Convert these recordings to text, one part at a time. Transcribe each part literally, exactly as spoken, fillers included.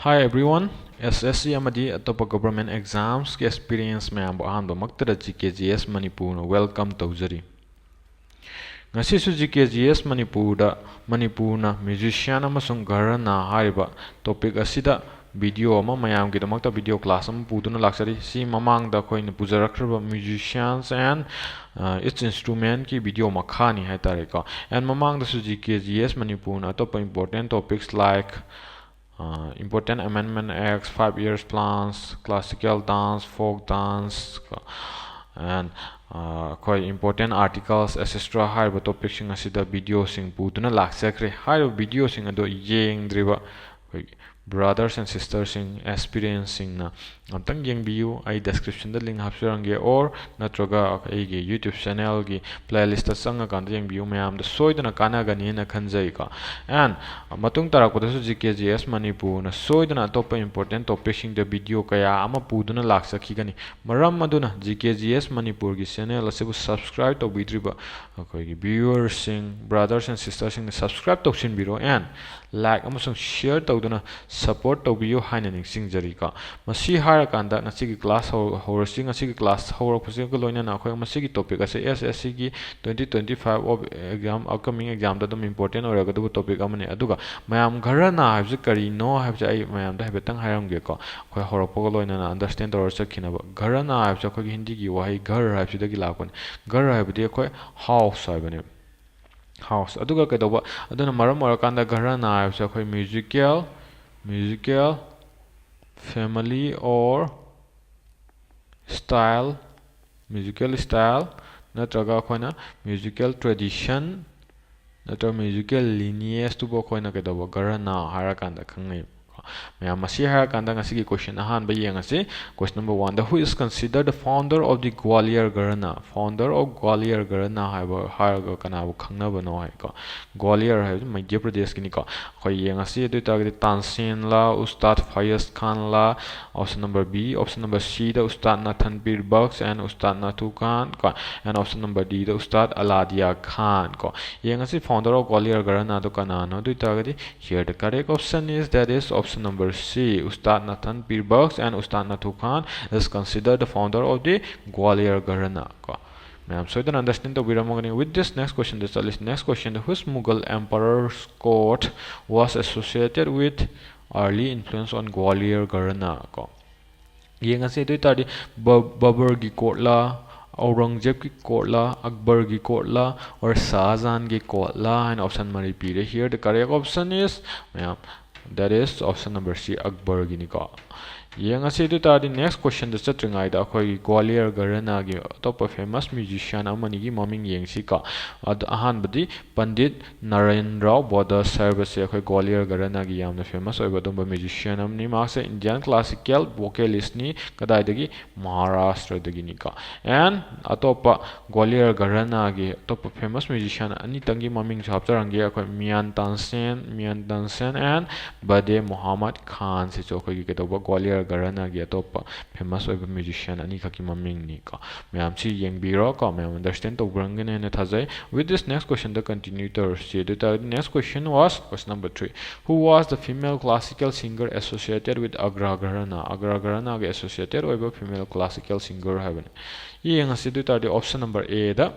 Hi everyone, S S C ꯑꯃꯗꯤ ꯑꯇꯣꯞꯄ government examsꯀꯤ experience ꯃꯌꯥꯝꯕꯨ ꯑꯍꯥꯟꯕꯃꯛꯇꯗ G K G S ꯃꯅꯤꯄꯨꯔꯅ welcome ꯇꯧꯖꯔꯤ꯫ ꯉꯁꯤꯁꯨ G K G S ꯃꯅꯤꯄꯨꯔꯗ ꯃꯅꯤꯄꯨꯔꯅ musician ꯑꯃꯁꯨꯡ ꯘꯔꯥꯅꯥ ꯍꯥꯏꯔꯤꯕ topic ꯑꯁꯤꯗ video ꯑꯃ ꯃꯌꯥꯝꯒꯤꯗꯃꯛꯇ video class ꯑꯃ ꯄꯨꯗꯨꯅ ꯂꯥꯛꯆꯔꯤ꯫ ꯁꯤ ꯃꯃꯥꯡꯗ ꯑꯩꯈꯣꯏꯅ ꯄꯨꯖꯔꯛꯈ꯭ꯔꯕ musicians and its instrumentꯀꯤ video ꯃꯈꯥꯅꯤ ꯍꯥꯏꯇꯥꯔꯦꯀꯣ꯫ And ꯃꯃꯥꯡꯗꯁꯨ G K G S ꯃꯅꯤꯄꯨꯔꯅ ꯑꯇꯣꯞꯄ important topics like important amendment acts, five years plans, classical dance, folk dance, and ꯑꯩꯈꯣꯏ important articles, et cetera ꯍꯥꯏꯔꯤꯕ topicꯁꯤꯡ ꯑꯁꯤꯗ videoꯁꯤꯡ ꯄꯨꯗꯨꯅ ꯂꯥꯛꯆꯈ꯭ꯔꯦ꯫ ꯍꯥꯏꯔꯤꯕ videoꯁꯤꯡ ꯑꯗꯣ ꯌꯦꯡꯗ꯭ꯔꯤꯕ ꯑꯩꯈꯣꯏ brothers and sistersꯁꯤꯡ, aspirantsꯁꯤꯡꯅ ꯑꯝꯇꯪ ꯌꯦꯡꯕꯤꯌꯨ꯫ ꯑꯩ descriptionꯗ link ꯍꯥꯞꯆꯔꯝꯒꯦ, or ꯅꯠꯇ꯭ꯔꯒ ꯑꯩꯒꯤ YouTube channelꯒꯤ playlistꯇ ꯆꯪꯉꯀꯥꯟꯗ ꯌꯦꯡꯕꯤꯌꯨ꯫ ꯃꯌꯥꯝꯗ ꯁꯣꯏꯗꯅ ꯀꯥꯟꯅꯒꯅꯤꯅ ꯈꯟꯖꯩꯀꯣ꯫ And ꯃꯇꯨꯡ ꯇꯥꯔꯛꯄꯗꯁꯨ G K G S ꯃꯅꯤꯄꯨꯔꯅ ꯁꯣꯏꯗꯅ ꯑꯇꯣꯞꯄ important topicꯁꯤꯡꯗ video ꯀꯌꯥ ꯑꯃ ꯄꯨꯗꯨꯅ ꯂꯥꯛꯆꯈꯤꯒꯅꯤ꯫ ꯃꯔꯝ ꯑꯗꯨꯅ G K G S ꯃꯅꯤꯄꯨꯔꯒꯤ channel ꯑꯁꯤꯕꯨ subscribe ꯇꯧꯕꯤꯗ꯭ꯔꯤꯕ ꯑꯩꯈꯣꯏꯒꯤ viewersꯁꯤꯡ, brothers and sistersꯁꯤꯡꯅ subscribe ꯇꯧꯁꯤꯟꯕꯤꯔꯣ and like ꯑꯃꯁꯨꯡ share ꯇꯧꯗꯨꯅ support ꯇꯧꯕꯤꯌꯨ ꯍꯥꯏꯅ ꯅꯤꯡꯁꯤꯡꯖꯔꯤꯀꯣ꯫ ꯃꯁꯤ ꯍꯥꯏꯔꯀꯥꯟꯗ ꯉꯁꯤꯒꯤ class ꯍꯧ-, ꯍꯧꯔꯁꯤ꯫ ꯉꯁꯤꯒꯤ class ꯍꯧꯔꯛꯄꯁꯤꯒ ꯂꯣꯏꯅꯅ ꯑꯩꯈꯣꯏ ꯃꯁꯤꯒꯤ topic ꯑꯁꯤ S S Cꯒꯤ twenty twenty-five of exam, upcoming examꯗ ꯑꯗꯨꯝ important ꯑꯣꯏꯔꯒꯗꯕ topic ꯑꯃꯅꯤ꯫ ꯑꯗꯨꯒ ꯃꯌꯥꯝ ꯘꯔꯥꯅꯥ ꯍꯥꯏꯕꯁꯤ ꯀꯔꯤꯅꯣ ꯍꯥꯏꯕꯁꯦ ꯑꯩ ꯃꯌꯥꯝꯗ ꯍꯥꯏꯐꯦꯠꯇꯪ ꯍꯥꯏꯔꯝꯒꯦꯀꯣ꯫ ꯑꯩꯈꯣꯏ ꯍꯧꯔꯛꯄꯒ ꯂꯣꯏꯅꯅ understand ꯇꯧꯔ ꯆꯠꯈꯤꯅꯕ꯫ ꯘꯔꯥꯅꯥ ꯍꯥꯏꯕꯁꯤ ꯑꯩꯈꯣꯏꯒꯤ ꯍꯤꯟꯗꯤꯒꯤ ꯋꯥꯍꯩ ꯘꯔ ꯍꯥꯏꯕꯁꯤꯗꯒꯤ ꯂꯥꯛꯄꯅꯤ꯫ ꯘꯔ ꯍꯥꯏꯕꯗꯤ ꯑꯩꯈꯣꯏ house ꯍꯥꯏꯕꯅꯦꯕ꯫ House꯫ ꯑꯗꯨꯒ ꯀꯩꯗꯧꯕ? ꯑꯗꯨꯅ ꯃꯔꯝ ꯑꯣꯏꯔꯀꯥꯟꯗ ꯘꯔꯥꯅꯥ ꯍꯥꯏꯕꯁꯦ ꯑꯩꯈꯣꯏ musical, musical family or style, musical style ꯅꯠꯇ꯭ꯔꯒ ꯑꯩꯈꯣꯏꯅ musical tradition ꯅꯠꯇ꯭ꯔꯒ musical lineageꯇꯨꯕꯨ ꯑꯩꯈꯣꯏꯅ ꯀꯩꯗꯧꯕ? ꯘꯔꯥꯅꯥ ꯍꯥꯏꯔꯀꯥꯟꯗ ꯈꯪꯅꯩ꯫ ꯃꯌꯥꯝ, ꯃꯁꯤ ꯍꯥꯏꯔꯀꯥꯟꯗ ꯉꯁꯤꯒꯤ question ꯑꯍꯥꯟꯕ ꯌꯦꯡꯉꯁꯤ꯫ Question number one, the who is considered the founder of the Gwalior Gharana? Founder of Gwalior Gharana ꯍꯥꯏꯕ ꯍꯥꯏꯔꯒ ꯀꯅꯥꯕꯨ ꯈꯪꯅꯕꯅꯣ ꯍꯥꯏꯀꯣ꯫ Gwalior ꯍꯥꯏꯕꯁꯤ ꯃꯙ꯭ꯌ ꯄ꯭ꯔꯗꯦꯁꯀꯤꯅꯤꯀꯣ꯫ ꯑꯩꯈꯣꯏ ꯌꯦꯡꯉꯁꯤ꯫ ꯑꯗꯨ ꯑꯣꯏꯇꯥꯔꯒꯗꯤ ꯇꯥꯟꯁꯦꯟꯂꯥ, ꯎꯁꯇꯥꯗ ꯐꯌꯥꯖ ꯈꯥꯟꯂꯥ, option number B, option number Cꯗ Ustaad ꯅꯥꯊꯟ Bir ꯕꯛꯁ and ꯎꯁꯇꯥꯗ ꯅꯥꯊꯨ ꯈꯥꯟ ꯀꯣ, and option number Dꯗ ꯎꯁꯇꯥꯗ ꯑꯂꯥꯗꯤꯌꯥ ꯈꯥꯟ ꯀꯣ꯫ ꯌꯦꯡꯉꯁꯤ founder of Gwalior Gharana ꯑꯗꯨ ꯀꯅꯥꯅꯣ? ꯑꯗꯨ ꯑꯣꯏꯇꯥꯔꯒꯗꯤ here the correct option is, that is option Number C, Ustad Nathan Pir Baksh and Ustad Nathu Khan is considered the founder of the Gwalior Gharana ꯀꯣ꯫ ꯃꯌꯥꯝ ꯁꯣꯏꯗꯅ understand ꯇꯧꯕꯤꯔꯝꯃꯒꯅꯤ꯫ With this, next questionꯗ ꯆꯠꯂꯁꯤ꯫ Next questionꯗ, which Mughal emperor's court was associated with early influence on Gwalior Gharana ꯀꯣ? ꯌꯦꯡꯉꯁꯤ꯫ ꯑꯗꯨ ꯑꯣꯏꯇꯥꯔꯗꯤ ꯕ-, ꯕꯕꯔꯒꯤ courtꯂꯥ, ꯑꯧꯔꯪꯖꯦꯕꯀꯤ courtꯂꯥ, ꯑꯛꯕꯔꯒꯤ courtꯂꯥ, or ꯁꯥꯍꯖꯍꯥꯟꯒꯤ courtꯂꯥ ꯍꯥꯏꯅ option ꯃꯔꯤ ꯄꯤꯔꯦ꯫ Here the correct option is, ꯃꯌꯥꯝ, that is option number C, ꯑꯛꯕꯔꯒꯤꯅꯤꯀꯣ꯫ ꯌꯦꯡꯉꯁꯤ꯫ ꯑꯗꯨ ꯑꯣꯏꯇꯥꯔꯗꯤ next questionꯗ ꯆꯠꯇ꯭ꯔꯤꯉꯩꯗ ꯑꯩꯈꯣꯏꯒꯤ ꯒ꯭ꯋꯥꯂꯤꯌꯔ ꯘꯔꯥꯅꯥꯒꯤ ꯑꯇꯣꯞꯄ famous musician ꯑꯃꯅꯤꯒꯤ ꯃꯃꯤꯡ ꯌꯦꯡꯁꯤꯀꯣ꯫ ꯑꯗ ꯑꯍꯥꯟꯕꯗꯤ ꯄꯟꯗꯤꯠ ꯅꯥꯔꯥꯌꯟ ꯔꯥꯎ ꯕꯣꯗꯁ ꯍꯥꯏꯕꯁꯦ ꯑꯩꯈꯣꯏ ꯒ꯭ꯋꯥꯂꯤꯌꯔ ꯘꯔꯥꯅꯥꯒꯤ ꯌꯥꯝꯅ famous ꯑꯣꯏꯕ ꯑꯗꯨꯝꯕ musician ꯑꯃꯅꯤ꯫ ꯃꯍꯥꯛꯁꯦ Indian classical vocalistꯅꯤ꯫ ꯀꯗꯥꯏꯗꯒꯤ? ꯃꯍꯥꯔꯥꯁꯇ꯭ꯔꯗꯒꯤꯅꯤꯀꯣ꯫ And ꯑꯇꯣꯞꯄ ꯒ꯭ꯋꯥꯂꯤꯌꯔ ꯘꯔꯥꯅꯥꯒꯤ ꯑꯇꯣꯞꯄ famous musician ꯑꯅꯤꯇꯪꯒꯤ ꯃꯃꯤꯡꯁꯨ ꯍꯥꯞꯆꯔꯝꯒꯦ꯫ ꯑꯩꯈꯣꯏ ꯃꯤꯌꯥꯟ ꯇꯥꯟꯁꯦꯟ, ꯃꯤꯌꯥꯟ ꯇꯥꯟꯁꯦꯟ and ꯕꯗꯦ ꯃꯣꯍꯥꯃꯗ ꯈꯥꯟꯁꯤꯁꯨ ꯑꯩꯈꯣꯏꯒꯤ ꯀꯩꯗꯧꯕ ꯒ꯭ꯋꯥꯂꯤꯌꯔ ꯘꯔꯥꯅꯥꯒꯤ ꯑꯇꯣꯞꯄ famous ꯑꯣꯏꯕ musician ꯑꯅꯤꯈꯛꯀꯤ ꯃꯃꯤꯡꯅꯤꯀꯣ꯫ ꯃꯌꯥꯝꯁꯤ ꯌꯦꯡꯕꯤꯔꯣꯀꯣ꯫ ꯃꯌꯥꯝ understand ꯇꯧꯕꯤꯔꯝꯒꯅꯤ ꯍꯥꯏꯅ ꯊꯥꯖꯩ꯫ With this, next questionꯗ continue ꯇꯧꯔꯁꯤ꯫ ꯑꯗꯨ ꯑꯣꯏꯇꯥꯔꯗꯤ next question was question number three. Who was the female classical singer associated with Agra Gharana? Agra ꯘꯔꯥꯅꯥꯒ associated ꯑꯣꯏꯕ female classical singer ꯍꯥꯏꯕꯅꯤ꯫ ꯌꯦꯡꯉꯁꯤ꯫ ꯑꯗꯨ ꯑꯣꯏꯇꯥꯔꯗꯤ option number Aꯗ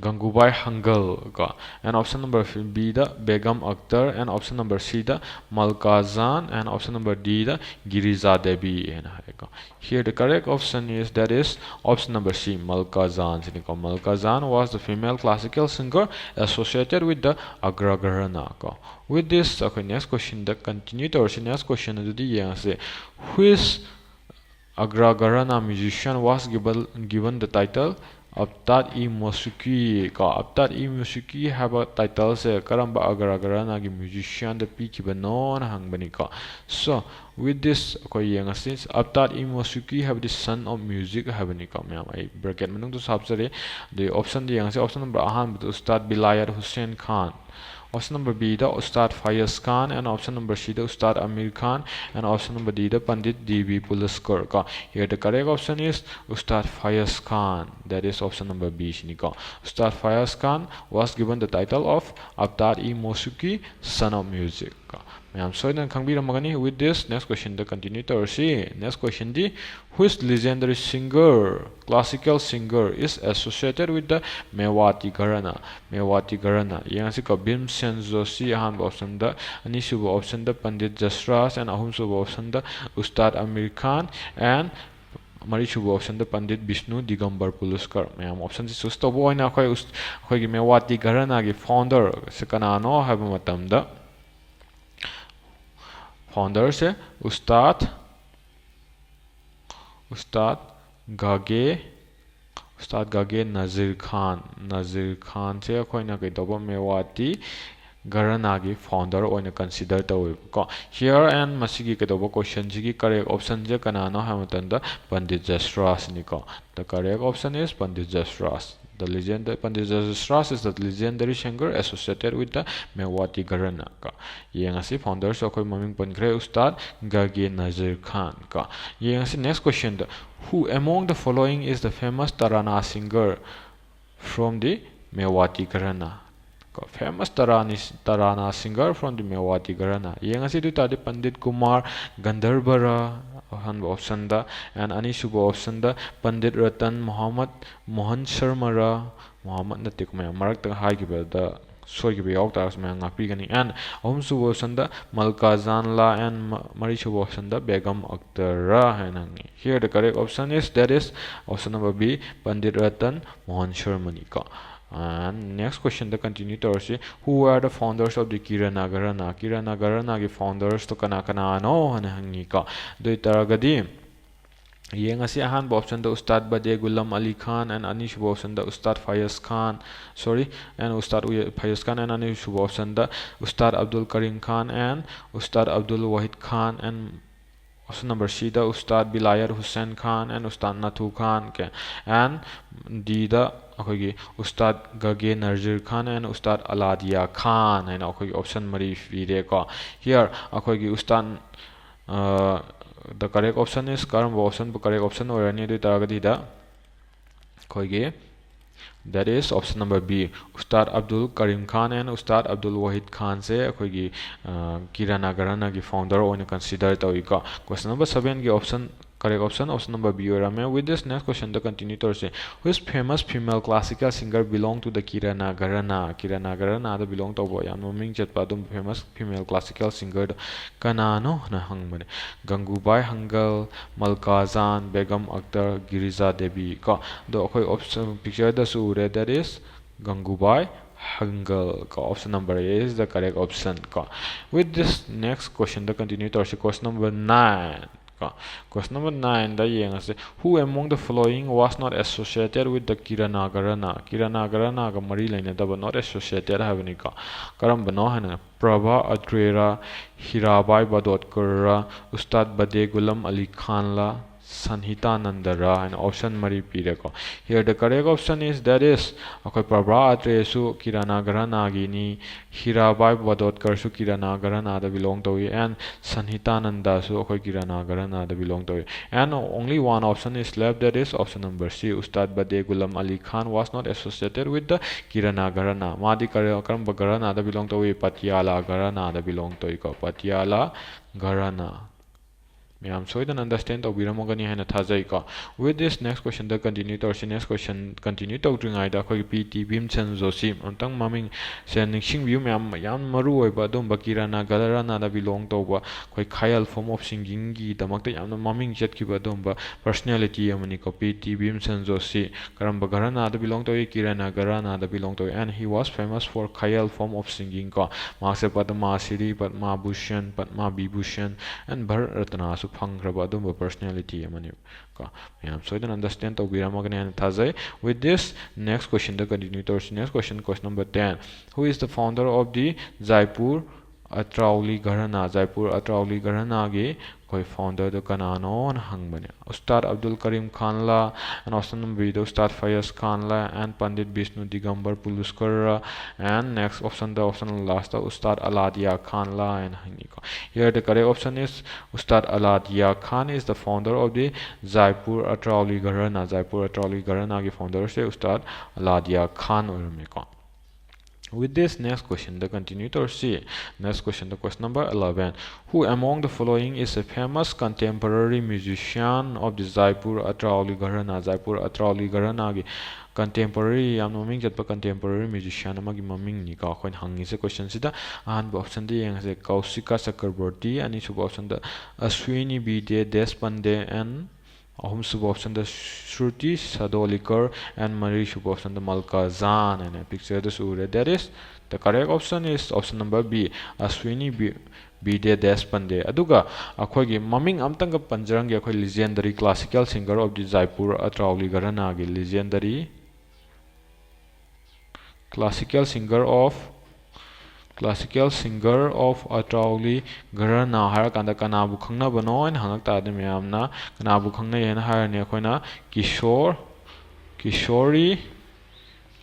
ꯒꯪꯒꯨꯕꯥꯏ ꯍꯪꯒꯜ ꯀꯣ, and option number Bꯗ Begum Akhtar, and option number Cꯗ ꯃꯜꯀꯥ Jan, and option number Dꯗ Girija Devi ꯍꯥꯏꯅ ꯍꯥꯏꯀꯣ꯫ Here the correct option is, that is option number C, ꯃꯜꯀꯥ Jan ꯁꯤꯅꯤꯀꯣ꯫ ꯃꯜꯀꯥ Jan was the female classical singer associated with the Agra Gharana ꯀꯣ꯫ With this, ꯑꯩꯈꯣꯏ next questionꯗ continue ꯇꯧꯔꯁꯤ꯫ Next question ꯑꯗꯨꯗꯤ ꯌꯦꯡꯉꯁꯤ꯫ Which Agra Gharana musician was given, given the title Abtad-e-Mousiqui ꯀꯣ? Abtad-e-Mousiqui ꯍꯥꯏꯕ titleꯁꯦ ꯀꯔꯝꯕ Agra ꯘꯔꯥꯅꯥꯒꯤ musicianꯗ ꯄꯤꯈꯤꯕꯅꯣꯅ ꯍꯪꯕꯅꯤꯀꯣ꯫ So, with this, ꯑꯩꯈꯣꯏ ꯌꯦꯡꯉꯁꯤ꯫ Abtad-e-Mousiqui ꯍꯥꯏꯕꯗꯤ son of music ꯍꯥꯏꯕꯅꯤꯀꯣ꯫ ꯃꯌꯥꯝ, ꯑꯩ bracket ꯃꯅꯨꯡꯗꯁꯨ ꯍꯥꯞꯆꯔꯤ꯫ ꯑꯗꯨꯒꯤ optionꯗ ꯌꯦꯡꯉꯁꯤ꯫ Option number ꯑꯍꯥꯟꯕꯗ Ustad Vilayat Hussain Khan, option number Bꯗ Ustad Faiz Khan, and option number Cꯗ Ustad Amir Khan, and option number Dꯗ Pandit D B Pulaskar ꯀꯣ꯫ Here the correct option is Ustad Faiz Khan, that is option number B ꯁꯤꯅꯤꯀꯣ꯫ Ustad Faiz Khan was given the title of Abtad-e-Mousiqui, son of music. ꯃꯌꯥꯝ ꯁꯣꯏꯗꯅ ꯈꯪꯕꯤꯔꯝꯃꯒꯅꯤ꯫ With this, next question the continue ꯇꯧꯔꯁꯤ꯫ Next question D, which legendary singer, classical singer, is associated with the Mewati Gharana? Mewati Gharana꯫ ꯌꯦꯡꯉꯁꯤꯀꯣ, ꯚꯤꯝꯁꯦꯟ Joshi ꯑꯍꯥꯟꯕ option ꯗ, ꯑꯅꯤꯁꯨꯕ option the Pandit ꯖꯁꯔꯥꯖ, and ꯑꯍꯨꯝꯁꯨꯕ option the Ustaad Amir Khan, and ꯃꯔꯤꯁꯨꯕ option ꯗ ꯄꯟꯗꯤꯠ ꯕꯤꯁꯅꯨ ꯗꯤꯒꯝꯕꯔ ꯄꯨꯂꯨꯁꯀꯔ꯫ ꯃꯌꯥꯝ option ꯁꯤ choose ꯇꯧꯕ ꯑꯣꯏꯅ ꯑꯩꯈꯣꯏ ꯎꯁ-, ꯑꯩꯈꯣꯏꯒꯤ ꯃꯦꯋꯥꯇꯤ ꯘꯔꯥꯅꯥꯒꯤ founder ꯁꯦ ꯀꯅꯥꯅꯣ ꯍꯥꯏꯕ ꯃꯇꯝꯗ, founder ꯁꯦ ꯎꯁꯇꯥꯗ, ꯎꯁꯇꯥꯗ ꯘꯥꯒꯦ, ꯎꯁꯇꯥꯗ ꯘꯥꯒꯦ ꯅꯖꯤꯔ ꯈꯥꯟ, ꯅꯖꯤꯔ ꯈꯥꯟꯁꯦ ꯑꯩꯈꯣꯏꯅ ꯀꯩꯗꯧꯕ, ꯃꯦꯋꯥꯇꯤ ꯘꯔꯥꯅꯥꯒꯤ founder ꯑꯣꯏꯅ consider ꯇꯧꯋꯦꯕꯀꯣ꯫ Here and ꯃꯁꯤꯒꯤ ꯀꯩꯗꯧꯕ question ꯁꯤꯒꯤ correct option ꯁꯦ ꯀꯅꯥꯅꯣ ꯍꯥꯏꯕ ꯃꯇꯝꯗ Pandit ꯖꯁꯔꯥꯖꯅꯤꯀꯣ꯫ The correct option is Pandit ꯖꯁꯔꯥꯖ꯫ The legend, Pandit ꯖꯁꯔꯥꯖ is the legendary singer associated with the Mewati Gharana ꯀꯣ꯫ ꯌꯦꯡꯉꯁꯤ, founder ꯁꯨ ꯑꯩꯈꯣꯏ ꯃꯃꯤꯡ ꯄꯟꯈ꯭ꯔꯦ, ꯎꯁꯇꯥꯗ ꯘꯥꯒꯦ ꯅꯖꯤꯔ ꯈꯥꯟ ꯀꯣ꯫ ꯌꯦꯡꯉꯁꯤ next question the, who among the following is the famous Tarana singer from the Mewati Gharana? ꯀꯣ, famous ꯇꯔꯥꯅꯤ, ꯇꯔꯥꯅꯥ singer from the Mewati Gharana꯫ ꯌꯦꯡꯉꯁꯤ ꯑꯗꯨ ꯑꯣꯏ ꯇꯥꯔꯗꯤ ꯄꯟꯗꯤꯠ ꯀꯨꯃꯥꯔ ꯒꯟꯙꯔꯕꯔꯥ ꯑꯍꯥꯟꯕ option ꯗ, and ꯑꯅꯤꯁꯨꯕ option ꯗ ꯄꯟꯗꯤꯠ ꯔꯇꯟ ꯃꯣꯍꯝꯃꯗ ꯃꯣꯍꯟ ꯁꯔꯃꯔꯥ, ꯃꯣꯍꯝꯃꯗ ꯅꯠꯇꯦꯀꯣ ꯃꯌꯥꯝ, ꯃꯔꯛꯇ ꯍꯥꯏꯈꯤꯕꯗ ꯁꯣꯏꯈꯤꯕ ꯌꯥꯎ ꯇꯥꯔꯒꯁꯨ ꯃꯌꯥꯝ ꯉꯥꯛꯄꯤꯒꯅꯤ꯫ And ꯑꯍꯨꯝꯁꯨꯕ option ꯗ ꯃꯜꯀꯥ ꯖꯥꯟꯂꯥ, and ꯃ-, ꯃꯔꯤꯁꯨꯕ option ꯗ ꯕꯦꯒꯝ ꯑꯛꯇꯔ ꯍꯥꯏꯅ ꯍꯪꯉꯤ꯫ Here the correct option is, that is option number B, Pandit Ratan Mohan ꯁꯔꯃꯅꯤ ꯀꯣ꯫ And next question the continue ꯇꯧꯔꯁꯤ꯫ Who are the founders of the Kirana Gharana? ꯀꯤꯔꯥꯅꯥ ꯘꯔꯥꯅꯥꯒꯤ founders ꯇꯣ ꯀꯅꯥ ꯀꯅꯥꯅꯣ ꯍꯥꯏꯅ ꯍꯪꯉꯤꯀꯣ꯫ ꯑꯗꯨ ꯑꯣꯏꯇꯥꯔꯒꯗꯤ ꯌꯦꯡꯉꯁꯤ, ꯑꯍꯥꯟꯕ option the Ustaad Bade ꯒꯨꯂꯝ Ali Khan, and ꯑꯅꯤꯁꯨꯕ option the Ustaad ꯐꯌꯥꯖ Khan, sorry, and Ustaad ꯎꯌ-, ꯐꯌꯥꯖ Khan, and ꯑꯅꯤꯁꯨꯕ option ꯗ ꯎꯁꯇꯥꯗ ꯑꯕꯗꯨꯜ ꯀꯔꯤꯝ ꯈꯥꯟ, and Ustaad Abdul Wahid Khan, and option number C the Ustaad ꯕꯤꯂꯥꯌꯠ Hussain Khan and Ustaad ꯅꯥꯊꯨ Khan, okay, and D ꯗ ꯑꯩꯈꯣꯏꯒꯤ ꯎꯁꯇꯥꯗ ꯘꯥꯒꯦ ꯅꯖꯤꯔ ꯈꯥꯟ and ꯎꯁꯇꯥꯗ ꯑꯂꯥꯗꯤꯌꯥ ꯈꯥꯟ ꯍꯥꯏꯅ ꯑꯩꯈꯣꯏꯒꯤ option ꯃꯔꯤ ꯄꯤꯔꯦꯀꯣ꯫ Here ꯑꯩꯈꯣꯏꯒꯤ ꯎꯁꯇꯥꯗ, ꯑ, the correct option is, ꯀꯔꯝꯕ option ꯕꯨ correct option ꯑꯣꯏꯔꯅꯤ ꯑꯗꯨ ꯑꯣꯏ ꯇꯥꯔꯒꯗꯤ ꯗ ꯑꯩꯈꯣꯏꯒꯤ That is option number B, Ustad Abdul Karim Khan and Ustad Abdul Wahid Khan ꯁꯦ ꯑꯩꯈꯣꯏꯒꯤ ꯀꯤꯔꯥꯅꯥ ꯘꯔꯥꯅꯥꯒꯤ founder ꯑꯣꯏꯅ consider ꯇꯧꯏꯀꯣ꯫ Question number seven ꯒꯤ option, correct option, option number B ꯑꯣꯏꯔꯝꯃꯦ꯫ With this next question the continue ꯇꯧꯔꯁꯦ꯫ Which famous female classical singer belong to the Kirana Gharana? ꯀꯤꯔꯥꯅꯥ ꯘꯔꯥꯅꯥꯗ belong ꯇꯧꯕ ꯌꯥꯝꯅ ꯃꯃꯤꯡ ꯆꯠꯄ ꯑꯗꯨꯝꯕ famous female classical singer ꯗꯣ ꯀꯅꯥꯅꯣ ꯍꯥꯏꯅ ꯍꯪꯕꯅꯦ꯫ ꯒꯪꯒꯨꯕꯥꯏ ꯍꯪꯒꯜ, ꯃꯜꯀꯥꯖꯥꯟ, ꯕꯦꯒꯝ ꯑꯛꯇꯔ, ꯒꯤꯔꯤꯖꯥ ꯗꯦꯕꯤ ꯀꯣ꯫ ꯑꯗꯣ ꯑꯩꯈꯣꯏ option picture ꯗꯁꯨ ꯎꯔꯦ, that is ꯒꯪꯒꯨꯕꯥꯏ ꯍꯪꯒꯜ ꯀꯣ꯫ Option number A is the correct option ꯀꯣ꯫ With this next question the continue ꯇꯧꯔꯁꯤ, question number nine ꯀꯣ꯫ Question number nine ꯗ ꯌꯦꯡꯉꯁꯤ꯫ Who among the following was not associated with the Kirana Gharana? ꯀꯤꯔꯥꯅꯥ ꯘꯔꯥꯅꯥꯒ ꯃꯔꯤ ꯂꯩꯅꯗꯕ, not associated ꯍꯥꯏꯕꯅꯤꯀꯣ꯫ ꯀꯔꯝꯕꯅꯣ ꯍꯥꯏꯅ, ꯄ꯭ꯔꯚꯥ ꯑꯇ꯭ꯔꯦꯔꯥ, ꯍꯤꯔꯥꯕꯥꯏ ꯕꯥꯗꯣꯠꯀꯔꯔꯥ, ꯎꯁꯇꯥꯗ ꯕꯗꯦ ꯒꯨꯂꯝ ꯑꯂꯤ ꯈꯥꯟꯂꯥ, ꯁꯟꯍꯤꯇꯥꯅꯟꯗꯔꯥ ꯍꯥꯏꯅ option ꯃꯔꯤ ꯄꯤꯔꯦꯀꯣ꯫ Here the correct option is, that is, ꯑꯩꯈꯣꯏ ꯄ꯭ꯔꯚꯥ ꯑꯇ꯭ꯔꯦꯁꯨ ꯀꯤꯔꯥꯅꯥ ꯘꯔꯥꯅꯥꯒꯤꯅꯤ, ꯍꯤꯔꯥꯕꯥꯏ ꯕꯥꯗꯣꯠꯀꯔꯁꯨ ꯀꯤꯔꯥꯅꯥ ꯘꯔꯥꯅꯥꯗ belong ꯇꯧꯏ, and ꯁꯟꯍꯤꯇꯥꯅꯟꯗꯁꯨ ꯑꯩꯈꯣꯏ ꯀꯤꯔꯥꯅꯥ ꯘꯔꯥꯅꯥꯗ belong ꯇꯧꯏ꯫ And only one option is left, that is option number C, Ustad Bade Ghulam Ali Khan was not associated with the Kirana Gharana. ꯃꯥꯗꯤ ꯀꯔ-, ꯀꯔꯝꯕ ꯘꯔꯥꯅꯥꯗ belong ꯇꯧꯏ? ꯄꯇꯤꯌꯥꯂꯥ ꯘꯔꯥꯅꯥꯗ belong ꯇꯧꯏꯀꯣ, ꯄꯇꯤꯌꯥꯂꯥ ꯘꯔꯥꯅꯥ꯫ ꯃꯌꯥꯝ ꯁꯣꯏꯗꯅ understand ꯇꯧꯕꯤꯔꯝꯃꯒꯅꯤ ꯍꯥꯏꯅ ꯊꯥꯖꯩꯀꯣ꯫ With this next question the continue ꯇꯧꯔꯁꯤ꯫ Next question continue ꯇꯧꯗ꯭ꯔꯤꯉꯩꯗ ꯑꯩꯈꯣꯏꯒꯤ ꯄꯤ ꯇꯤ ꯚꯤꯝꯁꯦꯟ ꯖꯣꯁꯤ ꯑꯃꯨꯛꯇꯪ ꯃꯃꯤꯡꯁꯦ ꯅꯤꯡꯁꯤꯡꯕꯤꯌꯨ ꯃꯌꯥꯝ, ꯌꯥꯝ ꯃꯔꯨ ꯑꯣꯏꯕ ꯑꯗꯨꯝꯕ ꯀꯤꯔꯥꯅꯥ ꯘꯔꯥꯅꯥꯗ belong ꯇꯧꯕ ꯑꯩꯈꯣꯏ ꯈꯌꯥꯜ form of singing ꯒꯤꯗꯃꯛꯇ ꯌꯥꯝꯅ ꯃꯃꯤꯡ ꯆꯠꯈꯤꯕ ꯑꯗꯨꯝꯕ personality ꯑꯃꯅꯤꯀꯣ, ꯄꯤ ꯇꯤ ꯚꯤꯝꯁꯦꯟ ꯖꯣꯁꯤ꯫ ꯀꯔꯝꯕ ꯘꯔꯥꯅꯥꯗ belong ꯇꯧꯏ? ꯀꯤꯔꯥꯅꯥ ꯘꯔꯥꯅꯥꯗ belong ꯇꯧꯏ꯫ And he was famous for ꯈꯌꯥꯜ form of singing ꯀꯣ꯫ ꯃꯍꯥꯛꯁꯦ ꯄꯗꯃꯥ ꯁ꯭ꯔꯤ, ꯄꯗꯃꯥ ꯚꯨꯁꯟ, ꯄꯗꯃꯥ ꯕꯤꯚꯨꯁꯟ and ꯚꯥꯔꯠ ꯔꯠꯅꯥꯁꯨ ꯐꯪꯈ꯭ꯔꯕ ꯑꯗꯨꯝꯕ personality ꯑꯃꯅꯤ ꯀꯣ꯫ ꯃꯌꯥꯝ ꯁꯣꯏꯗꯅ understand ꯇꯧꯕꯤꯔꯝꯃꯒꯅꯤ ꯍꯥꯏꯅ ꯊꯥꯖꯩ꯫ With this next question the continue ꯇꯧꯔꯁꯤ꯫ Next question, question number ten. Who is the founder of the Jaipur ꯑꯇ꯭ꯔꯥꯎꯂꯤ ꯘꯔꯥꯅꯥ, Jaipur ꯑꯇ꯭ꯔꯥꯎꯂꯤ ꯘꯔꯥꯅꯥꯒꯤ ꯑꯩꯈꯣꯏ ꯐꯥꯎꯟꯗꯔꯗꯨ ꯀꯅꯥꯅꯣꯅ ꯍꯪꯕꯅꯦ꯫ ꯎꯁꯇꯥꯗ ꯑꯕꯗꯨꯜ ꯀꯔꯤꯝ ꯈꯥꯟꯂꯥ, and option number B the Ustaad ꯐꯌꯥꯖ ꯈꯥꯟꯂꯥ, and Pandit Bishnu Digambar ꯄꯨꯂꯨꯁꯀꯔ, and next option the, option last ꯇ ꯎꯁꯇꯥꯗ ꯑꯂꯥꯗꯤꯌꯥ ꯈꯥꯟꯂꯥ ꯍꯥꯏꯅ ꯍꯪꯉꯤꯀꯣ꯫ Here the correct option is Ustad Aladia Khan is the founder of the Jaipur Atrauli Gharana. Jaipur ꯑꯇ꯭ꯔꯥꯎꯂꯤ ꯘꯔꯥꯅꯥꯒꯤ ꯐꯥꯎꯟꯗꯔꯁꯦ Ustaad ꯑꯂꯥꯗꯤꯌꯥ Khan ꯑꯣꯏꯔꯝꯃꯤꯀꯣ꯫ With this, next question the continue ꯇꯧꯔꯁꯤ꯫ Next question the, question number eleven. Who among the following is a famous contemporary musician of the Jaipur Atrauli Gharana? Jaipur ꯑꯇ꯭ꯔꯥꯎꯂꯤ ꯘꯔꯥꯅꯥꯒꯤ contemporary, ꯌꯥꯝꯅ ꯃꯃꯤꯡ ꯆꯠꯄ contemporary musician ꯑꯃꯒꯤ ꯃꯃꯤꯡꯅꯤꯀꯣ ꯑꯩꯈꯣꯏꯅ ꯍꯪꯉꯤꯁꯦ question ꯁꯤꯗ꯫ ꯑꯍꯥꯟꯕ option ꯗ ꯌꯦꯡꯉꯁꯦ, ꯀꯧꯁꯤꯀꯥ ꯆꯀ꯭ꯔꯕꯔꯇꯤ꯫ ꯑꯅꯤꯁꯨꯕ option ꯗ ꯑꯁ꯭ꯋꯤꯅꯤ ꯕꯤꯗ꯭ꯌ ꯗꯦꯁꯄꯟꯗꯦ, and ꯑꯍꯨꯝꯁꯨꯕ option the Shruti ꯁꯥꯗꯣꯂꯤꯀꯔ, and ꯃꯔꯤꯁꯨꯕ option ꯗ ꯃꯜꯀꯥ ꯖꯥꯟ ꯍꯥꯏꯅ picture ꯗꯁꯨ ꯎꯔꯦ꯫ That is, the correct option is option number B, Ashwini ꯕꯤ-, ꯕꯤꯗ꯭ꯌ ꯗꯦꯁꯄꯟꯗꯦ꯫ ꯑꯗꯨꯒ ꯑꯩꯈꯣꯏꯒꯤ ꯃꯃꯤꯡ ꯑꯝꯇꯪꯒ ꯄꯟꯖꯔꯝꯒꯦ, ꯑꯩꯈꯣꯏ legendary classical singer of the Jaipur Atrauli Gharana ꯒꯤ legendary classical singer of, classical singer of Atrauli Gharana ꯍꯥꯏꯔꯀꯥꯟꯗ ꯀꯅꯥꯕꯨ ꯈꯪꯅꯕꯅꯣ ꯍꯥꯏꯅ ꯍꯪꯉꯛ ꯇꯥꯔꯗꯤ, ꯃꯌꯥꯝꯅ ꯀꯅꯥꯕꯨ ꯈꯪꯅꯩ ꯍꯥꯏꯅ ꯍꯥꯏꯔꯅꯤ? ꯑꯩꯈꯣꯏꯅ ꯀꯤꯁꯣꯔ, ꯀꯤꯁꯣꯔꯤ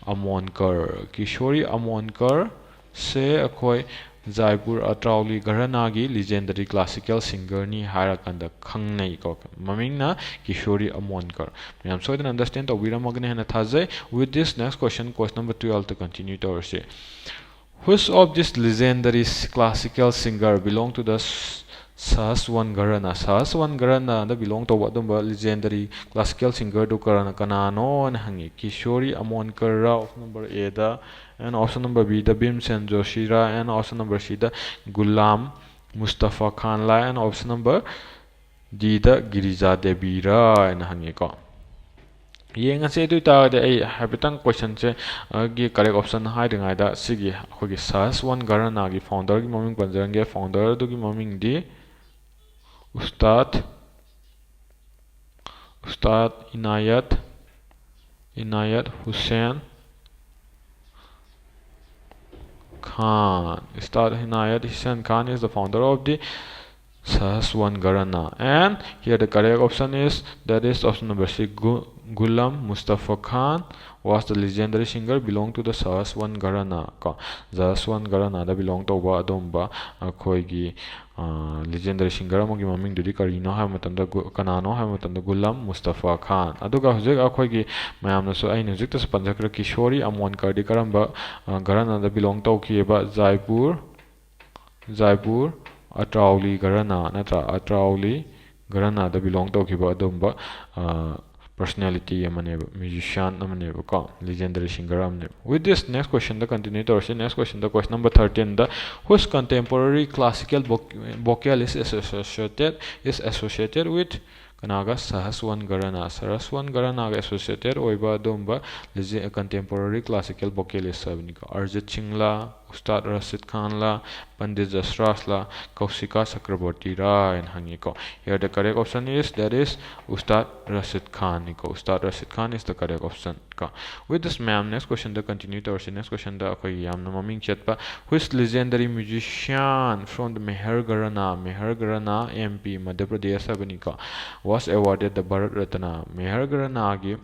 ꯑꯃꯣꯟꯀꯔ, ꯀꯤꯁꯣꯔꯤ ꯑꯃꯣꯟꯀꯔ ꯁꯦ ꯑꯩꯈꯣꯏ ꯖꯥꯏꯄꯨꯔ ꯑꯇ꯭ꯔꯥꯎꯂꯤ ꯘꯔꯥꯅꯥꯒꯤ legendary classical singer ꯅꯤ ꯍꯥꯏꯔꯀꯥꯟꯗ ꯈꯪꯅꯩꯀꯣ꯫ ꯃꯃꯤꯡꯅ ꯀꯤꯁꯣꯔꯤ ꯑꯃꯣꯟꯀꯔ꯫ ꯃꯌꯥꯝ ꯁꯣꯏꯗꯅ understand ꯇꯧꯕꯤꯔꯝꯃꯒꯅꯤ ꯍꯥꯏꯅ ꯊꯥꯖꯩ꯫ With this, next question, question number twelve ꯇ continue ꯇꯧꯔꯁꯤ꯫ Which of these legendary classical singer belong to the ꯁꯍꯁꯋꯟ ꯘꯔꯥꯅꯥ? ꯁꯍꯁꯋꯟ ꯘꯔꯥꯅꯥꯗ belong ꯇꯧꯕ ꯑꯗꯨꯝꯕ legendary classical singer ꯗꯨ ꯀꯔꯥꯅ-, ꯀꯅꯥꯅꯣꯅ ꯍꯪꯉꯤ꯫ ꯀꯤꯁꯣꯔꯤ ꯑꯃꯣꯟꯀꯔ ꯔ, option number A the, and option number B ꯗ ꯚꯤꯝꯁꯦꯟ ꯖꯣꯁꯤ ꯔ, and option number C ꯗ ꯒꯨꯂꯥꯝ ꯃꯨꯁꯇꯐꯥ ꯈꯥꯟ ꯂꯥ, and option number D ꯗ ꯒꯤꯔꯤꯖꯥ ꯗꯦꯕꯤ ꯔ ꯍꯥꯏꯅ ꯍꯪꯉꯤꯀꯣ꯫ ꯌꯦꯡꯉꯁꯦ꯫ ꯑꯗꯨ ꯑꯣꯏꯇꯥꯔꯒꯗꯤ ꯑꯩ ꯍꯥꯏꯐꯦꯠꯇꯪ question ꯁꯦ, ꯑ, ꯒꯤ correct option ꯍꯥꯏꯗ꯭ꯔꯤꯉꯩꯗ ꯁꯤꯒꯤ ꯑꯩꯈꯣꯏꯒꯤ ꯁꯍꯁꯋꯟ ꯘꯔꯥꯅꯥꯒꯤ founder ꯒꯤ ꯃꯃꯤꯡ ꯄꯟꯖꯔꯝꯒꯦ꯫ Founder ꯑꯗꯨꯒꯤ ꯃꯃꯤꯡꯗꯤ ꯎꯁꯇꯥꯗ, ꯎꯁꯇꯥꯗ ꯏꯅꯥꯌꯠ, ꯏꯅꯥꯌꯠ Hussain Khan. Ustad Inayat Hussain Khan is the founder of the Sahaswan Gharana. And here the correct option is, that is option number C, Gu- Ghulam Mustafa Khan was the legendary singer belong to the Sahaswan Gharana. ꯀꯣ, Sahaswan Gharana ꯗ belong ꯇꯧꯕ ꯑꯗꯨꯝꯕ ꯑꯩꯈꯣꯏꯒꯤ legendary singer ꯑꯃꯒꯤ ꯃꯃꯤꯡꯗꯨꯗꯤ ꯀꯔꯤꯅꯣ ꯍꯥꯏꯕ ꯃꯇꯝꯗ, ꯀꯅꯥꯅꯣ ꯍꯥꯏꯕ ꯃꯇꯝꯗ, ꯒꯨꯂꯝ ꯃꯨꯁꯇꯐꯥ ꯈꯥꯟ꯫ ꯑꯗꯨꯒ ꯍꯧꯖꯤꯛ ꯑꯩꯈꯣꯏꯒꯤ ꯃꯌꯥꯝꯅꯁꯨ, ꯑꯩꯅ ꯍꯧꯖꯤꯛꯇꯁꯨ ꯄꯟꯖꯈ꯭ꯔ ꯀꯤꯁꯣꯔꯤ ꯑꯃꯣꯟꯀꯔꯗꯤ ꯀꯔꯝꯕ ꯘꯔꯥꯅꯥꯗ belong ꯇꯧꯈꯤꯑꯕ? ꯖꯥꯏꯄꯨꯔ, ꯖꯥꯏꯄꯨꯔ ꯑꯇ꯭ꯔꯥꯎꯂꯤ ꯘꯔꯥꯅꯥ ꯅꯠꯇ꯭ꯔꯥ? ꯑꯇ꯭ꯔꯥꯎꯂꯤ ꯘꯔꯥꯅꯥꯗ belong ꯇꯧꯈꯤꯕ ꯑꯗꯨꯝꯕ personality ꯑꯃꯅꯦꯕ, musician ꯑꯃꯅꯦꯕꯀꯣ, legendary singer ꯑꯃꯅꯦꯕ꯫ With this, next question the continue ꯇꯧꯔꯁꯤ꯫ Next question the, question number thirteen the, which contemporary classical voc- vocal is associated, is associated with ꯀꯅꯥꯒ? ꯁꯍꯁꯋꯟ ꯒꯔꯅꯥ꯫ ꯁꯍꯁꯋꯟ ꯒꯔꯅꯥꯒ associated ꯑꯣꯏꯕ ꯑꯗꯨꯝꯕ contemporary classical vocalist ꯍꯥꯏꯕꯅꯤꯀꯣ꯫ ꯑꯔꯖꯤꯠ ꯁꯤꯡꯂꯥ, ꯎꯁꯇꯥꯗ ꯔꯁꯤꯗ ꯈꯥꯟꯂꯥ, ꯄꯟꯗꯤꯠ ꯖꯁꯔꯥꯖꯂꯥ, ꯀꯧꯁꯤꯀꯥ ꯆꯀ꯭ꯔꯕꯣꯔꯇꯤꯔꯥ ꯍꯥꯏꯅ ꯍꯪꯉꯤꯀꯣ꯫ Here the correct option is, that is, Ustaad Rashid ꯈꯥꯟꯅꯤꯀꯣ꯫ Ustaad Rashid Khan is the correct option ꯀꯣ꯫ With this, ꯃꯌꯥꯝ, next question ꯗ continue ꯇꯧꯔꯁꯤ꯫ Next question ꯗ ꯑꯩꯈꯣꯏꯒꯤ ꯌꯥꯝꯅ ꯃꯃꯤꯡ ꯆꯠꯄ, which legendary musician from the ꯃꯦꯍꯔ ꯒꯔꯅꯥ, ꯃꯦꯍꯔ ꯒꯔꯅꯥ, M P, Madhya Pradesh ꯍꯥꯏꯕꯅꯤꯀꯣ, was awarded the Bharat Ratna, ꯃꯦꯍꯔ ꯒꯔꯅꯥꯒꯤ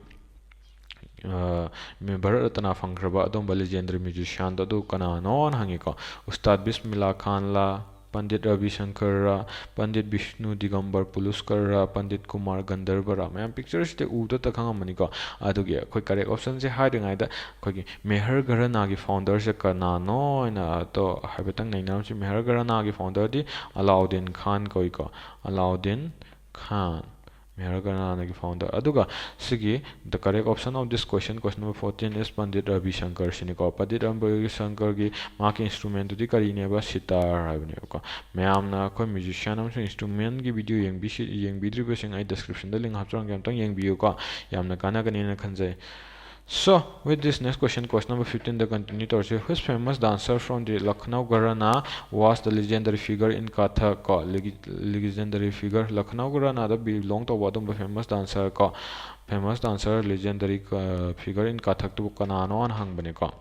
Bharat Ratna ꯐꯪꯈ꯭ꯔꯕ ꯑꯗꯨꯝꯕ legendary musician ꯗꯣ ꯑꯗꯨ ꯀꯅꯥꯅꯣꯅ ꯍꯪꯉꯤꯀꯣ꯫ ꯎꯁꯇꯥꯗ ꯕꯤꯁꯃꯤꯂꯥ ꯈꯥꯟꯂꯥ, ꯄꯟꯗꯤꯠ ꯔꯕꯤ ꯁꯪꯀꯔꯔꯥ, ꯄꯟꯗꯤꯠ ꯕꯤꯁꯅꯨ ꯗꯤꯒꯝꯕꯔ ꯄꯨꯂꯨꯁꯀꯔꯔꯥ, ꯄꯟꯗꯤꯠ ꯀꯨꯃꯥꯔ ꯒꯟꯙꯔꯕꯔꯥ? ꯃꯌꯥꯝ picture ꯁꯤꯗ ꯎꯕꯗꯇ ꯈꯪꯉꯝꯃꯅꯤꯀꯣ꯫ ꯑꯗꯨꯒꯤ ꯑꯩꯈꯣꯏ correct option ꯁꯦ ꯍꯥꯏꯗ꯭ꯔꯤꯉꯩꯗ ꯑꯩꯈꯣꯏꯒꯤ ꯃꯦꯍꯔ ꯘꯔꯥꯅꯥꯒꯤ founder ꯁꯦ ꯀꯅꯥꯅꯣ ꯍꯥꯏꯅ ꯑꯗꯣ ꯍꯥꯏꯐꯦꯠꯇꯪ ꯅꯩꯅꯔꯝꯁꯤ꯫ ꯃꯦꯍꯔ ꯘꯔꯥꯅꯥꯒꯤ founder ꯗꯤ ꯑꯂꯥꯎꯗꯤꯟ ꯈꯥꯟ ꯀꯧꯏꯀꯣ꯫ ꯑꯂꯥꯎꯗꯤꯟ ꯈꯥꯟ꯫ ꯃꯦꯍꯔ ꯘꯔꯥꯅꯥꯒꯤ founder꯫ ꯑꯗꯨꯒ ꯁꯤꯒꯤ the correct option of this question, question number fourteen is Pandit Ravi Shankar ꯁꯤꯅꯤꯀꯣ꯫ Pandit Ravi ꯁꯪꯀꯔꯒꯤ ꯃꯍꯥꯛꯀꯤ instrument ꯇꯨꯗꯤ ꯀꯔꯤꯅꯦꯕ? ꯁꯤꯇꯥꯔ ꯍꯥꯏꯕꯅꯦꯕꯀꯣ꯫ ꯃꯌꯥꯝꯅ ꯑꯩꯈꯣꯏ musician ꯑꯃꯁꯨꯡ instrument ꯀꯤ video ꯌꯦꯡꯕꯤꯁꯤ-, ꯌꯦꯡꯕꯤꯗ꯭ꯔꯤꯕꯁꯤꯡ ꯑꯩ description ꯗ link ꯍꯥꯞꯆꯔꯝꯒꯦ, ꯑꯝꯇꯪ ꯌꯦꯡꯕꯤꯌꯨꯀꯣ꯫ ꯌꯥꯝꯅ ꯀꯥꯟꯅꯒꯅꯤꯅ ꯈꯟꯖꯩ꯫ So, with this, next question, question number fifteen the continue ꯇꯧꯔꯁꯤ꯫ Which famous dancer from the Lucknow Gharana was the legendary figure in Kathak? ꯀꯣ, legi-, legendary figure, Lucknow ꯘꯔꯥꯅꯥꯗ belong ꯇꯧꯕ ꯑꯗꯨꯝꯕ famous dancer ꯀꯣ, famous dancer, legendary figure in Kathak ꯇꯨꯕꯨ ꯀꯅꯥꯅꯣꯅ ꯍꯪꯕꯅꯦꯀꯣ꯫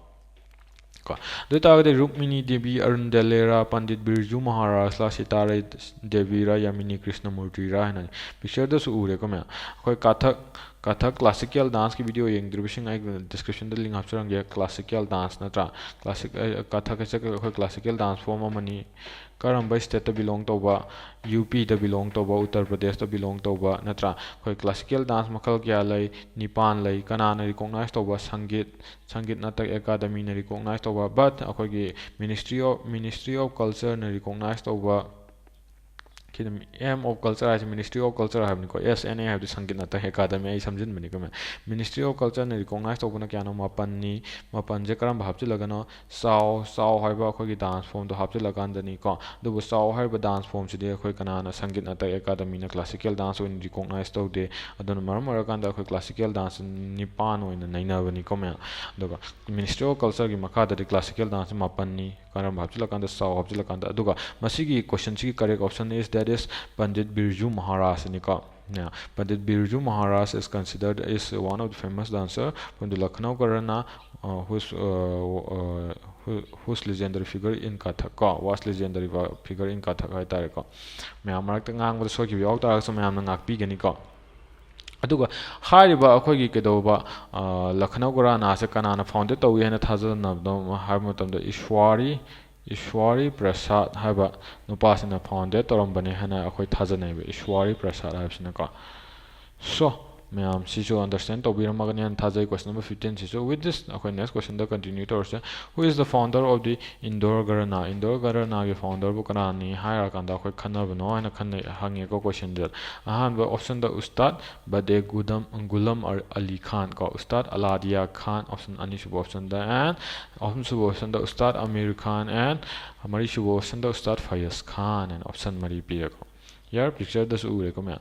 ꯀꯣ꯫ ꯑꯗꯨ ꯑꯣꯏꯇꯥꯔꯒꯗꯤ ꯔꯨꯛꯃꯤꯅꯤ ꯗꯦꯕꯤ, ꯑꯔꯨꯟ ꯗꯦꯂꯦꯔꯥ, ꯄꯟꯗꯤꯠ ꯕꯤꯔꯖꯨ ꯃꯍꯥꯔꯥꯖꯂꯥ, ꯁꯤꯇꯥꯔꯥ ꯗꯦꯕꯤꯔꯥ, ꯌꯥꯃꯤꯅꯤ ꯀ꯭ꯔꯤꯁꯅꯃꯨꯔꯇꯤꯔꯥ ꯍꯥꯏꯅ ꯄꯤꯛꯆꯔꯗꯁꯨ ꯎꯔꯦꯀꯣ ꯃꯌꯥꯝ꯫ ꯑꯩꯈꯣꯏ ꯀꯊꯛ, ꯀꯊꯛ classical danceꯀꯤ video ꯌꯦꯡꯗ꯭ꯔꯤꯕꯁꯤꯡ ꯑꯩ descriptionꯗ link ꯍꯥꯞꯆꯔꯝꯒꯦ꯫ Classical dance ꯅꯠꯇ꯭ꯔꯥ? Classic, ꯑ, ꯀꯊꯛ ꯍꯥꯏꯁꯦ ꯑꯩꯈꯣꯏ classical dance form ꯑꯃꯅꯤ꯫ ꯀꯔꯝꯕ stateꯇ belong ꯇꯧꯕ? UPꯗ belong ꯇꯧꯕ, ꯎꯠꯇꯔ ꯄ꯭ꯔꯗꯦꯁꯇ belong ꯇꯧꯕ ꯅꯠꯇ꯭ꯔꯥ? ꯑꯩꯈꯣꯏ classical dance ꯃꯈꯜ ꯀꯌꯥ ꯂꯩ? ꯅꯤꯄꯥꯟ ꯂꯩ꯫ ꯀꯅꯥꯅ recognize ꯇꯧꯕ? ꯁꯪꯒꯤꯠ, ꯁꯪꯒꯤꯠ ꯅꯥꯇꯛ ꯑꯦꯀꯥꯗꯃꯤꯅ recognize ꯇꯧꯕ, but ꯑꯩꯈꯣꯏꯒꯤ Ministry of, Ministry of Cultureꯅ recognize ꯇꯧꯕ, ꯈꯤꯇꯪ M of Culture ꯍꯥꯏꯁꯦ Ministry of Culture ꯍꯥꯏꯕꯅꯤꯀꯣ, S N A ꯍꯥꯏꯕꯗꯤ ꯁꯪꯒꯤꯠ ꯅꯥꯇꯛ ꯑꯦꯀꯥꯗꯃꯤ, ꯑꯩ ꯁꯝꯖꯤꯟꯕꯅꯤꯀꯣ ꯃꯌꯥꯝ꯫ Ministry of Cultureꯅ recognize ꯇꯧꯕꯅ ꯀꯌꯥꯅꯣ? ꯃꯥꯄꯟꯅꯤ꯫ ꯃꯥꯄꯟꯁꯦ ꯀꯔꯝꯕ ꯍꯥꯞꯆꯤꯜꯂꯒꯅꯣ? ꯆꯥꯎ, ꯆꯥꯎ ꯍꯥꯏꯕ ꯑꯩꯈꯣꯏꯒꯤ dance formꯗꯣ ꯍꯥꯞꯆꯤꯜꯂꯀꯥꯟꯗꯅꯤꯀꯣ꯫ ꯑꯗꯨꯕꯨ ꯆꯥꯎ ꯍꯥꯏꯔꯤꯕ dance formꯁꯤꯗꯤ ꯑꯩꯈꯣꯏ ꯀꯅꯥꯅ, ꯁꯪꯒꯤꯠ ꯅꯥꯇꯛ ꯑꯦꯀꯥꯗꯃꯤꯅ classical dance ꯑꯣꯏꯅ recognize ꯇꯧꯗꯦ꯫ ꯑꯗꯨꯅ ꯃꯔꯝ ꯑꯣꯏꯔꯀꯥꯟꯗ ꯑꯩꯈꯣꯏ classical danceꯁꯤ ꯅꯤꯄꯥꯟ ꯑꯣꯏꯅ ꯅꯩꯅꯕꯅꯤꯀꯣ ꯃꯌꯥꯝ꯫ ꯑꯗꯨꯒ Ministry of Cultureꯒꯤ ꯃꯈꯥꯗꯗꯤ classical danceꯁꯤ ꯃꯥꯄꯟꯅꯤ꯫ ꯀꯔꯝꯕ ꯍꯥꯞꯆꯤꯜꯂꯀꯥꯟꯗ? ꯆꯥꯎ ꯍꯥꯞꯆꯤꯜꯂꯀꯥꯟꯗ꯫ ꯑꯗꯨꯒ ꯃꯁꯤꯒꯤ questionꯁꯤꯒꯤ correct option is, that is, Pandit Birju ꯃꯍꯥꯔꯥꯖꯅꯤꯀꯣ꯫ Pandit Birju Maharaj is considered is one of the famous dancer from the Lucknow Gharana, uh, whose, uh, uh, who- whose legendary figure in Kathak ꯀꯣ, was legendary figure in Kathak ꯍꯥꯏꯇꯥꯔꯦꯀꯣ꯫ ꯃꯌꯥꯝ ꯃꯔꯛꯇ ꯉꯥꯡꯕꯗ ꯁꯣꯏꯈꯤꯕ ꯌꯥꯎ ꯇꯥꯔꯒꯁꯨ ꯃꯌꯥꯝꯅ ꯉꯥꯛꯄꯤꯒꯅꯤꯀꯣ꯫ ꯑꯗꯨꯒ ꯍꯥꯏꯔꯤꯕ ꯑꯩꯈꯣꯏꯒꯤ ꯀꯩꯗꯧꯕ, ꯑ, ꯂꯈꯅꯧ ꯘꯔꯥꯅꯥꯁꯦ ꯀꯅꯥꯅ founded ꯇꯧꯏ ꯍꯥꯏꯅ ꯊꯥꯖꯅꯕꯅꯣ ꯍꯥꯏꯕ ꯃꯇꯝꯗ ꯏꯁ꯭ꯋꯥꯔꯤ, ꯏꯁ꯭ꯋꯥꯔꯤ ꯄ꯭ꯔꯁꯥꯗ ꯍꯥꯏꯕ ꯅꯨꯄꯥꯁꯤꯅ founded ꯇꯧꯔꯝꯕꯅꯤ ꯍꯥꯏꯅ ꯑꯩꯈꯣꯏ ꯊꯥꯖꯅꯩꯕ, ꯏꯁ꯭ꯋꯥꯔꯤ ꯄ꯭ꯔꯁꯥꯗ ꯍꯥꯏꯕꯁꯤꯅꯀꯣ꯫ So, ꯃꯌꯥꯝ ꯁꯤꯁꯨ understand ꯇꯧꯕꯤꯔꯝꯃꯒꯅꯤ ꯍꯥꯏꯅ ꯊꯥꯖꯩ꯫ Question number fifteen ꯁꯤꯁꯨ꯫ With this, ꯑꯩꯈꯣꯏ next questionꯗ continue ꯇꯧꯔꯁꯦ꯫ Who is the founder of the Indore Gharana? Indore Gharanaꯒꯤ founderꯕꯨ ꯀꯅꯥꯅꯤ ꯍꯥꯏꯔꯀꯥꯟꯗ ꯑꯩꯈꯣꯏ ꯈꯟꯅꯕꯅꯣ ꯍꯥꯏꯅ ꯈꯟꯅꯩ, ꯍꯪꯉꯦꯀꯣ questionꯗ꯫ ꯑꯍꯥꯟꯕ optionꯗ ꯎꯁꯇꯥꯗ ꯕꯗꯦ ꯒꯨꯗꯝ, ꯒꯨꯂꯝ ꯑ-, ꯑꯂꯤ ꯈꯥꯟ ꯀꯣ, ꯎꯁꯇꯥꯗ ꯑꯂꯥꯗꯤꯌꯥ ꯈꯥꯟ, option ꯑꯅꯤꯁꯨꯕ optionꯗ, and ꯑꯍꯨꯝꯁꯨꯕ optionꯗ ꯎꯁꯇꯥꯗ ꯑꯃꯤꯔ ꯈꯥꯟ, and ꯃꯔꯤꯁꯨꯕ optionꯗ ꯎꯁꯇꯥꯗ ꯐꯌꯁ ꯈꯥꯟ ꯍꯥꯏꯅ option ꯃꯔꯤ ꯄꯤꯔꯦꯀꯣ꯫ Here pictureꯗꯁꯨ ꯎꯔꯦꯀꯣ ꯃꯌꯥꯝ꯫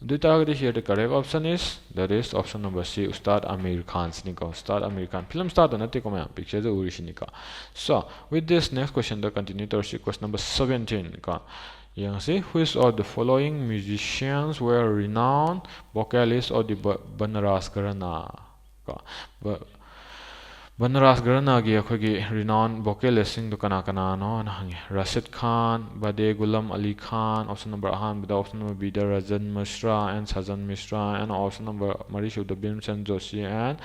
ꯑꯗꯨ ꯑꯣꯏꯇꯥꯔꯒꯗꯤ here the correct option is, that is option number C, Ustaad Amir ꯈꯥꯟꯁꯤꯅꯤꯀꯣ꯫ Ustaad Amir Khan, film starꯗ ꯅꯠꯇꯦꯀꯣ ꯃꯌꯥꯝ, pictureꯗ ꯎꯔꯤꯁꯤꯅꯤꯀꯣ꯫ So, with this next questionꯗ continue ꯇꯧꯔꯁꯤ, question number seventeen ꯀꯣ꯫ ꯌꯦꯡꯉꯁꯤ, which of the following musicians were renowned vocalist of the Ba-, Banaras Gharana? ꯀꯣ, ꯕ-, ꯕꯅꯔꯥꯁ ꯘꯔꯥꯅꯥꯒꯤ ꯑꯩꯈꯣꯏꯒꯤ renowned vocalistꯁꯤꯡꯗꯣ ꯀꯅꯥ ꯀꯅꯥꯅꯣꯅ ꯍꯪꯉꯦ꯫ ꯔꯥꯁꯤꯗ ꯈꯥꯟ, ꯕꯗꯦ ꯒꯨꯂꯝ ꯑꯂꯤ ꯈꯥꯟ, option number ꯑꯍꯥꯟꯕꯗ, option number Bꯗ Rajan ꯃꯤꯁ꯭ꯔꯥ and ꯁꯖꯟ ꯃꯤꯁ꯭ꯔꯥ, and option number ꯃꯔꯤꯁꯨꯕꯗ ꯚꯤꯝꯁꯦꯟ Joshi and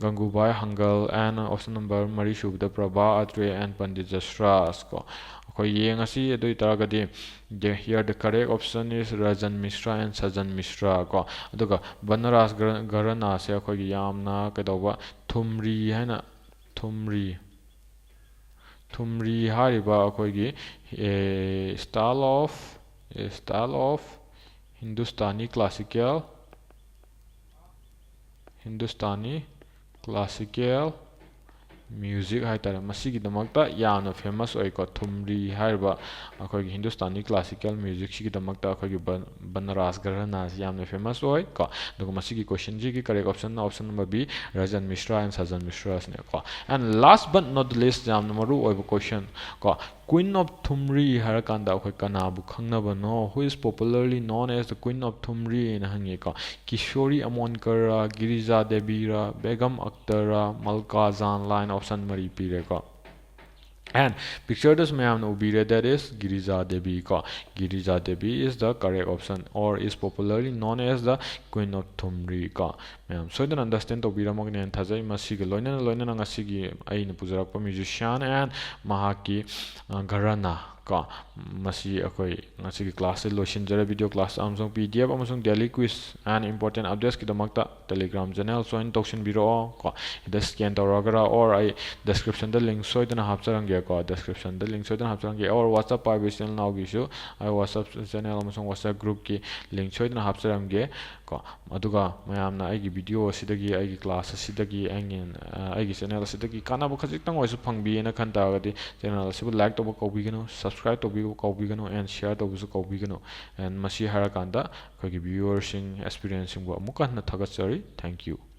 ꯒꯪꯒꯨꯕꯥꯏ ꯍꯪꯒꯜ, and option number ꯃꯔꯤꯁꯨꯕꯗ ꯄ꯭ꯔꯚꯥ ꯑꯇ꯭ꯔꯦ and ꯄꯟꯗꯤꯠ ꯖꯁꯔꯥꯖ ꯀꯣ꯫ ꯑꯩꯈꯣꯏ ꯌꯦꯡꯉꯁꯤ꯫ ꯑꯗꯨ ꯑꯣꯏꯇꯥꯔꯒꯗꯤ, the, here the correct option is Rajan ꯃꯤꯁ꯭ꯔꯥ and ꯁꯖꯟ ꯃꯤꯁ꯭ꯔꯥ ꯀꯣ꯫ ꯑꯗꯨꯒ ꯕꯅꯔꯥꯁ ꯘꯔ-, ꯘꯔꯥꯅꯥꯁꯦ ꯑꯩꯈꯣꯏꯒꯤ ꯌꯥꯝꯅ ꯀꯩꯗꯧꯕ, ꯊꯨꯝꯔꯤ ꯍꯥꯏꯅ, ꯊꯨꯝꯔꯤ, ꯊꯨꯝꯔꯤ ꯍꯥꯏꯔꯤꯕ ꯑꯩꯈꯣꯏꯒꯤ, ꯑꯦ, style of, style of Hindustani classical, Hindustani classical music ꯍꯥꯏꯇꯥꯔꯦ, ꯃꯁꯤꯒꯤꯗꯃꯛꯇ ꯌꯥꯝꯅ famous ꯑꯣꯏꯀꯣ꯫ ꯊꯨꯝꯔꯤ ꯍꯥꯏꯔꯤꯕ ꯑꯩꯈꯣꯏꯒꯤ Hindustani classical musicꯁꯤꯒꯤꯗꯃꯛꯇ ꯑꯩꯈꯣꯏꯒꯤ ꯕ-, ꯕꯅꯔꯥꯁ ꯘꯔꯥꯅꯥꯁꯤ ꯌꯥꯝꯅ famous ꯑꯣꯏ ꯀꯣ꯫ ꯑꯗꯨꯒ ꯃꯁꯤꯒꯤ questionꯁꯤꯒꯤ correct option, option number B, Rajan ꯃꯤꯁ꯭ꯔꯥ and ꯁꯖꯟ ꯃꯤꯁ꯭ꯔꯥꯁꯤꯅꯦꯀꯣ꯫ And last but not the least, ꯌꯥꯝꯅ ꯃꯔꯨ ꯑꯣꯏꯕ question ꯀꯣ, Queen of Thumri ꯍꯥꯏꯔꯀꯥꯟꯗ ꯑꯩꯈꯣꯏ ꯀꯅꯥꯕꯨ ꯈꯪꯅꯕꯅꯣ? Who is popularly known as the Queen of Thumri ꯍꯥꯏꯅ ꯍꯪꯉꯤꯀꯣ꯫ ꯀꯤꯁꯣꯔꯤ ꯑꯃꯣꯟꯀꯔ, ꯒꯤꯔꯤꯖꯥ ꯗꯦꯕꯤꯔ, ꯕꯦꯒꯝ ꯑꯛꯇꯔ, ꯃꯜꯀꯥ ꯖꯥꯟ ꯂꯥꯏꯅ option ꯃꯔꯤ ꯄꯤꯔꯦꯀꯣ꯫ And pictureꯗꯁꯨ ꯃꯌꯥꯝꯅ ꯎꯕꯤꯔꯦ, that is ꯒꯤꯔꯤꯖꯥ ꯗꯦꯕꯤ ꯀꯣ꯫ Girija Devi is the correct option or is popularly known as the Queen of Thumri ꯀꯣ꯫ ꯃꯌꯥꯝ ꯁꯣꯏꯗꯅ understand ꯇꯧꯕꯤꯔꯝꯃꯒꯅꯤ ꯍꯥꯏꯅ ꯊꯥꯖꯩ꯫ ꯃꯁꯤꯒ ꯂꯣꯏꯅꯅ ꯂꯣꯏꯅꯅ ꯉꯁꯤꯒꯤ ꯑꯩꯅ ꯄꯨꯖꯔꯛꯄ musician and ꯃꯍꯥꯛꯀꯤ, ꯑ, ꯘꯔꯥꯅꯥ ꯀꯣ, ꯃꯁꯤ ꯑꯩꯈꯣꯏ ꯉꯁꯤꯒꯤ classꯁꯦ ꯂꯣꯏꯁꯤꯟꯖꯔꯦ꯫ Video class ꯑꯃꯁꯨꯡ PDF ꯑꯃꯁꯨꯡ daily quiz and important updatesꯀꯤꯗꯃꯛꯇ Telegram channel join ꯇꯧꯁꯤꯟꯕꯤꯔꯛꯑꯣ ꯀꯣ꯫ ꯁꯤꯗ scan ꯇꯧꯔꯒꯔ, or ꯑꯩ descriptionꯗ link ꯁꯣꯏꯗꯅ ꯍꯥꯞꯆꯔꯝꯒꯦ ꯀꯣ, descriptionꯗ link ꯁꯣꯏꯗꯅ ꯍꯥꯞꯆꯔꯝꯒꯦ, or WhatsApp ꯄꯥꯏꯕ ꯏꯆꯤꯜ ꯏꯅꯥꯎꯒꯤꯁꯨ ꯑꯩ WhatsApp channel ꯑꯃꯁꯨꯡ WhatsApp groupꯀꯤ link ꯁꯣꯏꯗꯅ ꯍꯥꯞꯆꯔꯝꯒꯦ ꯀꯣ꯫ ꯑꯗꯨꯒ ꯃꯌꯥꯝꯅ ꯑꯩꯒꯤ video ꯑꯁꯤꯗꯒꯤ, ꯑꯩꯒꯤ class ꯑꯁꯤꯗꯒꯤ, ꯑꯩꯒꯤ, ꯑ, ꯑꯩꯒꯤ channel ꯑꯁꯤꯗꯒꯤ ꯀꯥꯟꯅꯕ ꯈꯖꯤꯛꯇꯪ ꯑꯣꯏꯔꯁꯨ ꯐꯪꯕꯤꯌꯦꯅ ꯈꯟ ꯇꯥꯔꯒꯗꯤ, channel ꯑꯁꯤꯕꯨ like ꯇꯧꯕ ꯀꯥꯎꯕꯤꯒꯅꯨ, subscribe ꯇꯧꯕꯤꯕ ꯀꯥꯎꯕꯤꯒꯅꯨ, and share ꯇꯧꯕꯁꯨ ꯀꯥꯎꯕꯤꯒꯅꯨ꯫ And ꯃꯁꯤ ꯍꯥꯏꯔꯀꯥꯟꯗ ꯑꯩꯈꯣꯏꯒꯤ viewerꯁꯤꯡ, aspirantꯁꯤꯡꯕꯨ ꯑꯃꯨꯛꯀ ꯍꯟꯅ ꯊꯥꯒꯠꯆꯔꯤ꯫ Thank you꯫